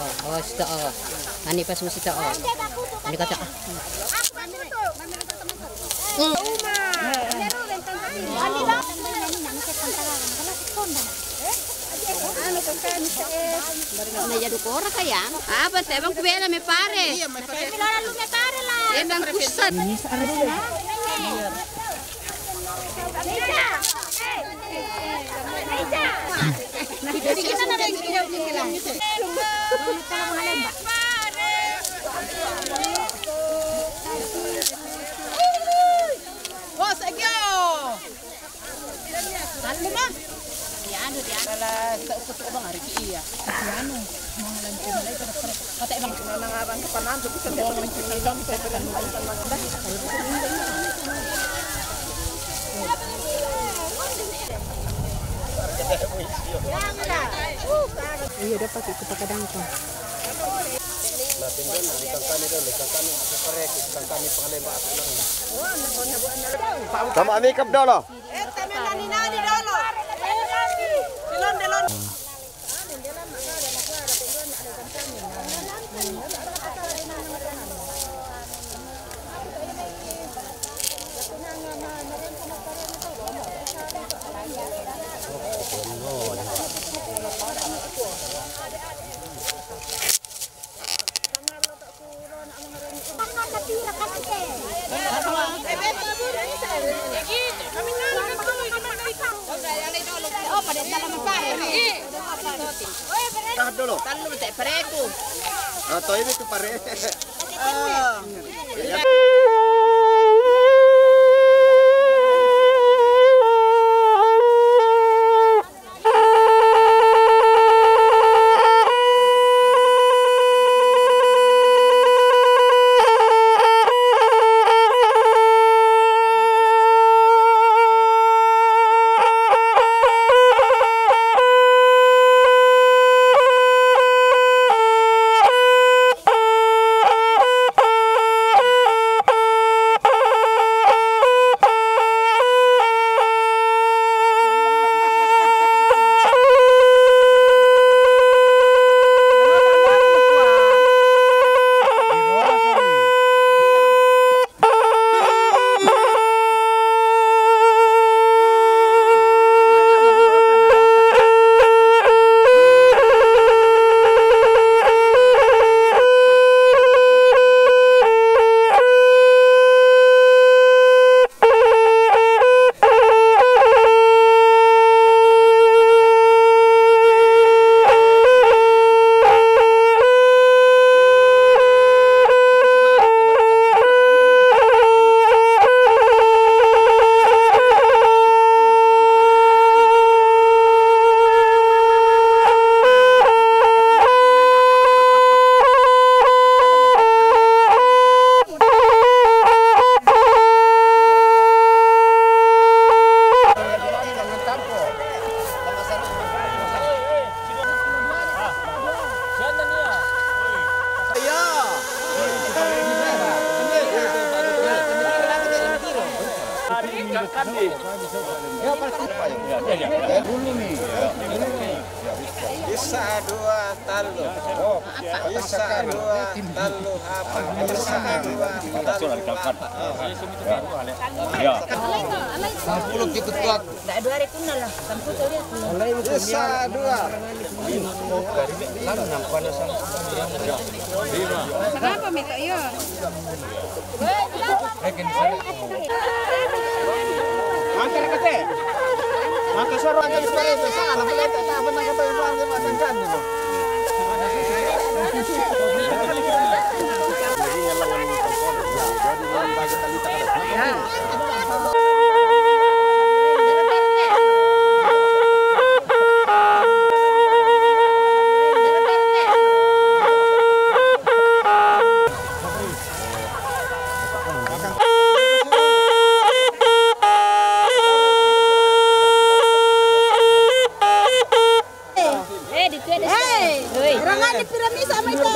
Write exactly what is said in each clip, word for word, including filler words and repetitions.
Oh, sito, oh. Ani pas mo sito, oh. Ani kata, ah. Ano ka kani sa eh? Na ya dukora ka yan? Ah, basta ebang kubela me pare. Iya, me pare. Ebang kusa. Anu, dia. Kalau sa-, sa-, sa-, bang hari ki iya. Anu, mga lanci na ito, kata ibang. Mga abang ka pa nando, gusto ko. Iya, dapat ikut pakai dangkal. Tama, makeup dulu. Tahan dulu. Tahan dulu, cek pareku. Atau ini tuh pare. Isa, dua, telu. Isa, dua, telu, apa? Isa, dua, telu, apa? Ya. Sepuluh gitu kuat. Nggak, dua hari kuna lah. Sampu tuh lihat. Isa, dua. Kenapa, Mita? Iya. Antar kete. Antar suruh antar supaya itu salah. Boleh tak, tak pernah kata yang panggil makan kan gitu. Eh, di tu ada. Hei, orang ada piramid sama itu.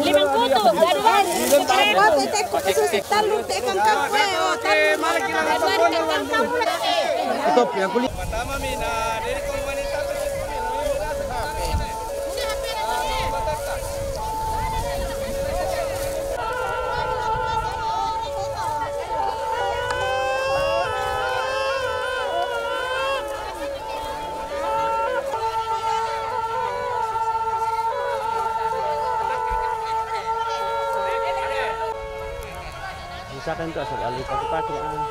Limang kutu, gaduhan. Limang kutu, itu kutu susu talu, tekan kampung, oh, talu. Stop, yang kulit. Pertama, Mina, dari komunitas. Kan tu asal alih pakai-pakai, ah.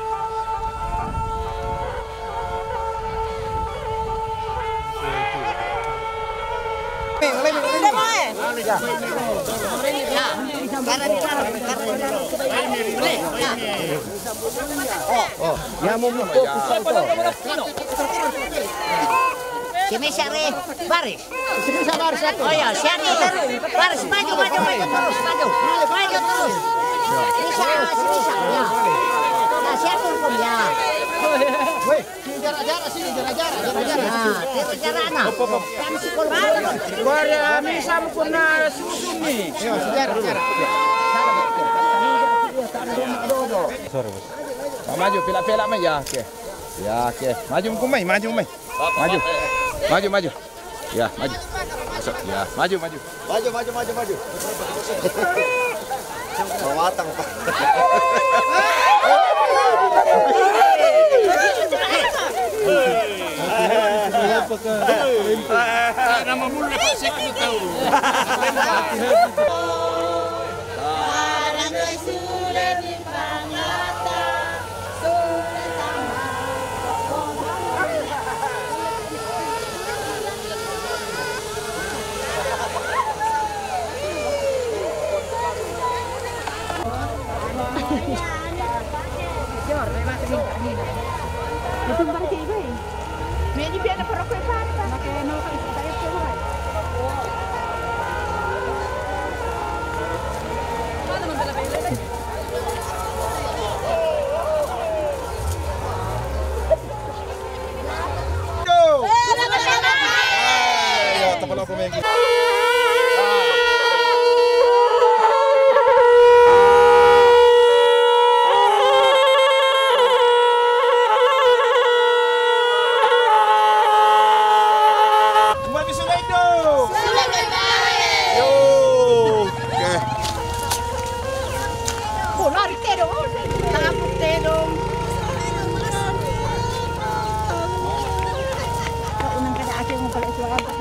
Oh, oh. Ya, mau mukul pisau tu. Si Misa re, baris. Si Misa baris satu. Oh ya, si Ani terus. Baris, maju, maju, maju terus, maju. Maju terus. Si Misa, si Misa, ya. Ya, siapa hukum, ya. Weh, jarak-jarak sini, jarak-jarak, jarak-jarak. Nah, jarak-jarak, nah. Kami psikolog. Wari, ah, Misa mukul na susun ni. Ya, sejarah, sejarah. Sorry, Bos. Ah, maju, pelak-pelak mai, ya, oke. Ya, oke. Maju, mukul mai, maju mai. Maju. Maju, maju. Ya, maju. Masuk. Ya, maju, maju. Maju, maju, maju, maju. Mawatang, Pak. Nama mulu, Pak, saya tahu. Umat Bisu Daido. Yo. Oke. Oh, lari tedong. Takut tedong. Kau unang kada akhir mau kalau itu apa?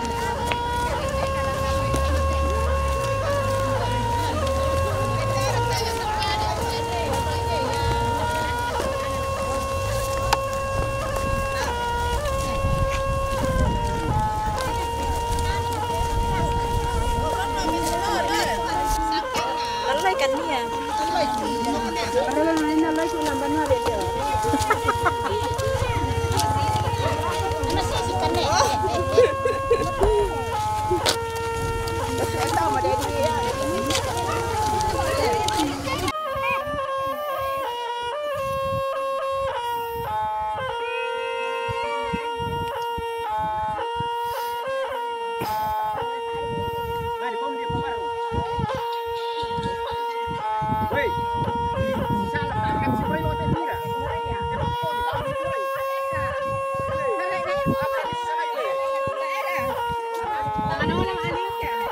Lalai kan niya. Lalai, lalai ko lang ba na rin yun? Ano si, si Kane? Ito, madali yan.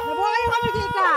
Nabuhay kami kita.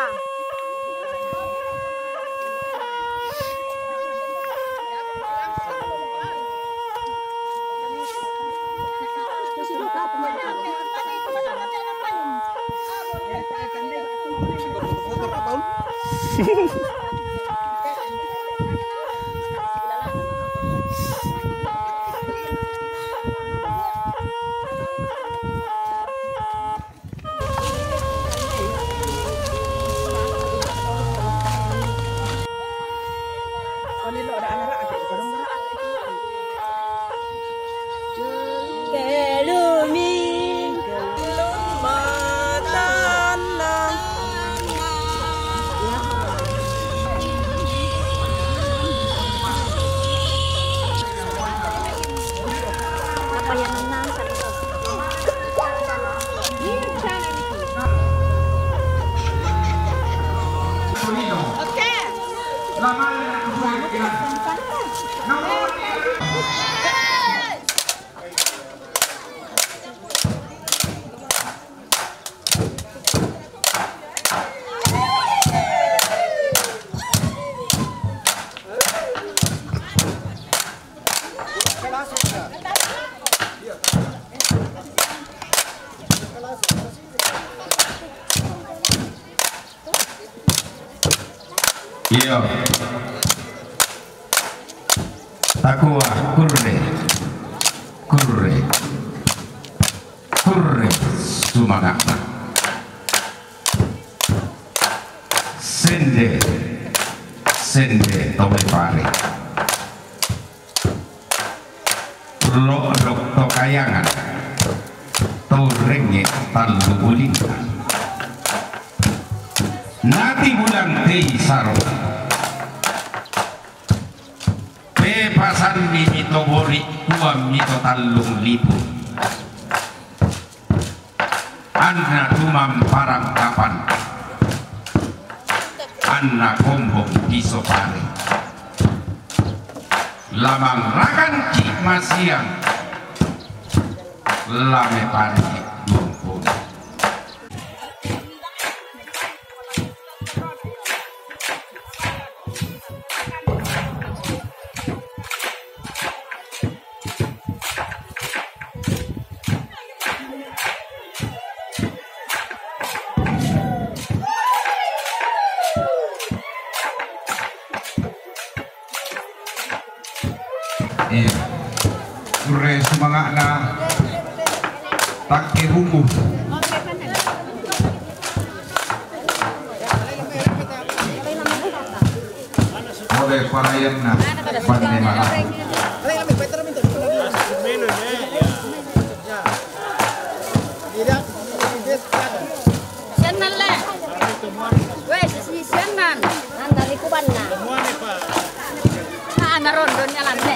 Iya. Takua kurre, kurre, kurre sumanga'na. Sende, sende tole pare. Lo'dok to kayangan, to rengnge' tallu bulinna. Nati bulang tei saro. Pepasanni mi to bori', kuammi to tallung lipu. Anna tumamparang kapan, anna kombong piso pare. Lamangrakanki' masiang, lame pare dumpung. Iya. Kurre sumanga'na takke buku. Pole parayanna panne mala. Sianna le. Weh, si sianna. Anda ri kubanna. Ah, anda rondo ni alanne.